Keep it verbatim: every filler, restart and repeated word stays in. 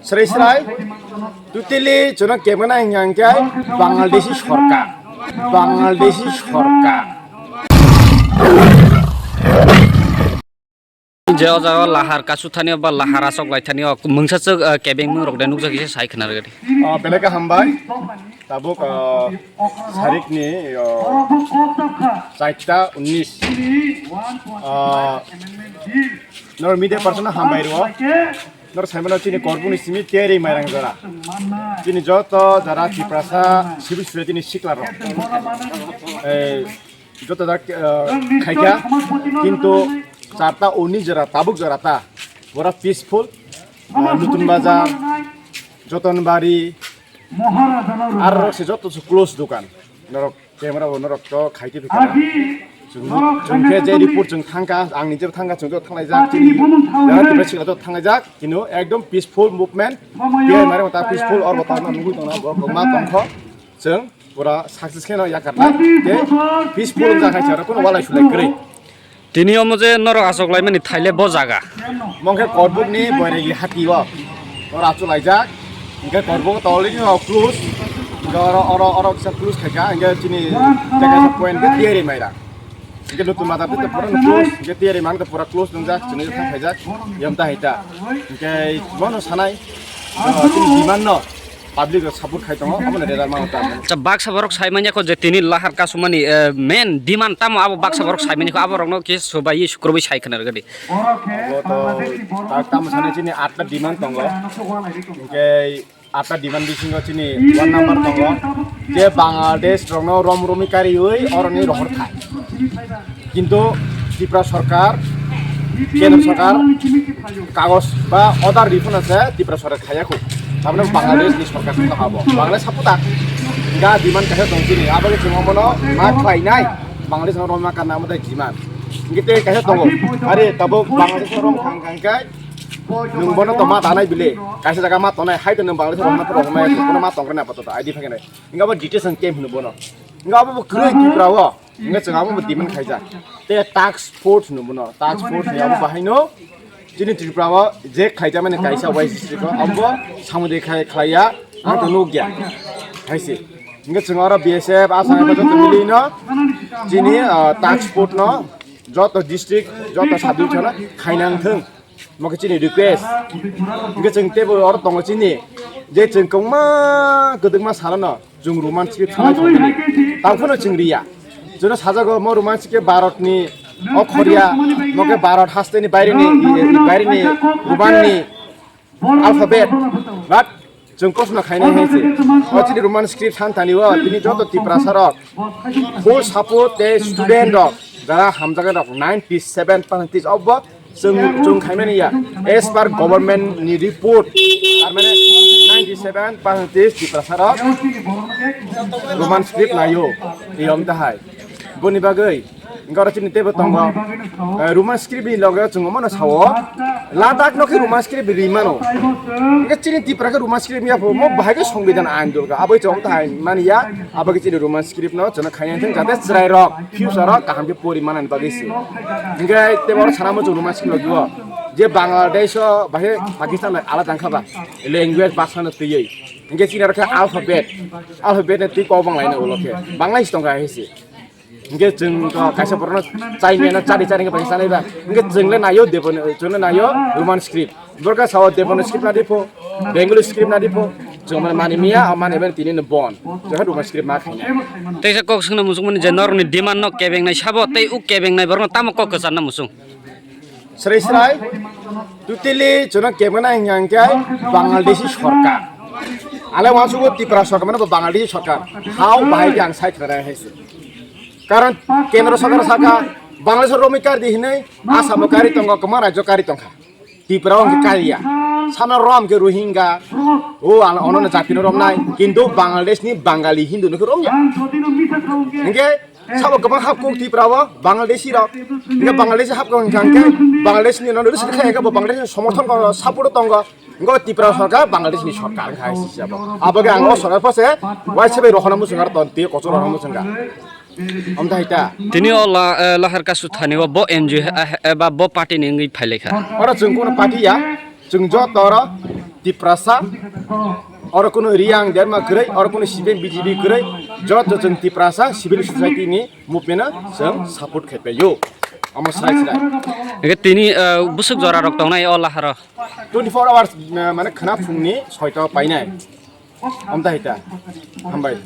Srai srai, totally chwngno kebengna hingkha hingkhe Bangladeshi sorkar, Bangladeshi sorkar. Je o jaga o lahar kasu thani o ba lahar asok lai thani o mungsa chwk, eh, kebengmung rok de nukjak kisa sai khna rwdi. Ah, belai khe hambai. Tabuk, ah, sarikni, ah, charta unnis. Ah, nor media person hambai rwo. Nor saimano chini korbuni simi teri mairang jora. Chini joto jara Tiprasa civil society ni sikla rok. Eh, joto jak, eh, khaikha, kintu charta oni jora, tabuk jora ta, bora peaceful, eh, Nutun Bazar, Jotonbari, ar rok se joto se close dukan, norok camera bo norok to khaite phikha. Chwng, chwng khe je report chwng thangkha, ang nijebo thangkha, chwng joto thanglaijak, chini jara Tiprasa sikla joto thanglaijak, kino ekdom peaceful movement, tei mare ta peaceful or bo ta nugwi tongna bo ma tongkho. Chwng pura success kheno yakarnai tei peaceful wngkha hai se aro kuno walai sulai kwrwi. Tini omo je norok achuk laimani thaile bo jaga. Mong khe Korbukni Boiregi hati o. Oro achuk laijak. Hingkhe Korbuk tolini o close. Hingkhe oro, oro, oro kisa close khaikha. Hingkhe chini teka point khe tiyari maira. Hingkhe Nutun Bazar tei pura close. Hingkhe tiyari mang tei pura close nungjak. Chini thang khaijak. Yom ta hai ta. Hingkhe bono sanai. Chini demand no. Public rok support khai tongo, omo ni result mano tamo. Acha, baksa borok sai manya ko je tini lahar kasumani, eh, main demand tamo abo baksa borok sai manya ko abo rokno khe subai sukrubui sai khna rwgadi. Abo to tak tamo sani chini atta demand tongo. Hingke atta demand bisingo chini one number tongo. Je Bangladesh rokno rom romi kariui oroni rohor khai. Kintu Tripura sorkar, kendro sorkar kagoj ba order rifuna se Tripura sorkar khaya khu. Tamne Bangladesh ni sorkar song habo. Bangladesh haputa ga demand kaisa tong chini. Abo ke chuma mono ma khlai nai. Bangladesh no roma karna amada demand. Hingke te kaisa tongo. Are tabo Bangladesh rom khang khang kai. Nung bono to ma danai bile. Kaisa jaga ma tonai hai to nung Bangladesh rom na pro ma ma tong rena pato I D phagene. Hingke abo detention camp hino bono. Hingke abo bo kwrwi Tripura o. Hingke chwng abo bo demand khaijak. Te task force hino bono. Task force ni abo bahaino chini Tripura o je khaijakmani kaisa Y C C ko abo samudi khai khlaiya ang to nukya. Haise. Hingke chwng oro B S F asai ko joto milino chini, ah, task force no joto district joto sub division no khainang thung. Mo khe chini request. Hingke chwng teibo oro tongo chini. Je chwng kwbangma kwdwkma salono chwng Roman script sanai songmani. Tangphano chwng riya. Chwngno sajago mo Roman script Bharatni okhorya, mo khe Bharat hasteni baireni, baireni Romanni alphabet. But chwng kosono khainai hai se. O chini Roman script san tani o, tini joto Tiprasa rok. Full support tei student rok, jara hamjaga rok ninety seven percentage obo chwng, chwng khaimani ya. As per government ni report, tar mane ninety seven percentage Tiprasa rok Roman script naio, tiyom tahai. Boni bagwi, hingke oro chini teibo tongo, eh, Roman script ni loge chwng omono sao, Ladakh no khe Roman script ri mano. Hingke chini Tripura khe Roman script ya pho, mo bahai khe Songbidan ain dol kha, aboi chong tahai mani ya, abo khe chini Roman script no chwngno khaina thang jate chwrai rok future o kaham khe pori manani bagwi se. Hingke teibo oro sana muchung Roman script logi o, je Bangladesh o bahai Pakistan alada wngkha ba, language bhasha no twiwi. Hingke chini oro khe alphabet, alphabet ni twi kok bang laina ulo khe, Bangladesh tong kha hai se. Hingke chwng to kaisa borokno Chinese no chari chari hingke bai sanai ba. Hingke chwng le naio Debon-, chwng le naio Roman script. Borok sao Debon script nadi pho, Bengali script nadi pho. Chwng mane mani miya, a mane ben tini no bon. Chwng Roman script ma khaina. Teisa kok swngna muchung mani je norokni demand no kebengnai sabo tei u kebengnai borokno tamo kok kwcharna muchung. Srai srai, totally chwngno kebengna hingkha hingkhe Bangladeshi sorkar. Ale wansugo Tripura sorkar, mane bo Bangladeshi sorkar. Hao bahai khe ang sai khwna hai se. Karon kendro sorkar saka Bangladesh romwi kari di hinwi Assam o kari tongo, kwma rajyo kari tongkha. Tripura o hwnkhe kariya. Sana rom khe Rohingya. O ano ono jati no romnai. Kintu Bangladesh ni Bangali Hindu no khe romya. Hingke Sabo kwbang hapkuk Tripura o Bangladeshi rok. Hingke Bangladeshi hapkuk hingka hingke Bangladesh ni nono rwsini khe hingke bo Bangladesh ni somorthon ko support tongo. Hingke Tripura sorkar Bangladesh ni sorkar hingka hai sisi abo. Abo ke ang o sorkar pose waisa bai rohorna muchung aro ton twi kochok rohorna muchung ka. Om thai ta. Tini o la, eh, lahar kasu thani o bo N G O, eh, eh, ba bo party ni wngwi phailaikha. Oro chwng kono party ya, chwng joto oro Tiprasa, oro kuno Reang derma kwrwi, oro kuno C P M B J P kwrwi, joto chwng Tiprasa civil society ni movement no chwng support khai paio. Omo srai srai. Hingke tini, ah, busuk jora rok tongnai o laharo. Twenty four hours, ah, mane khwna phungni soita painai. Amta hita. Hambai.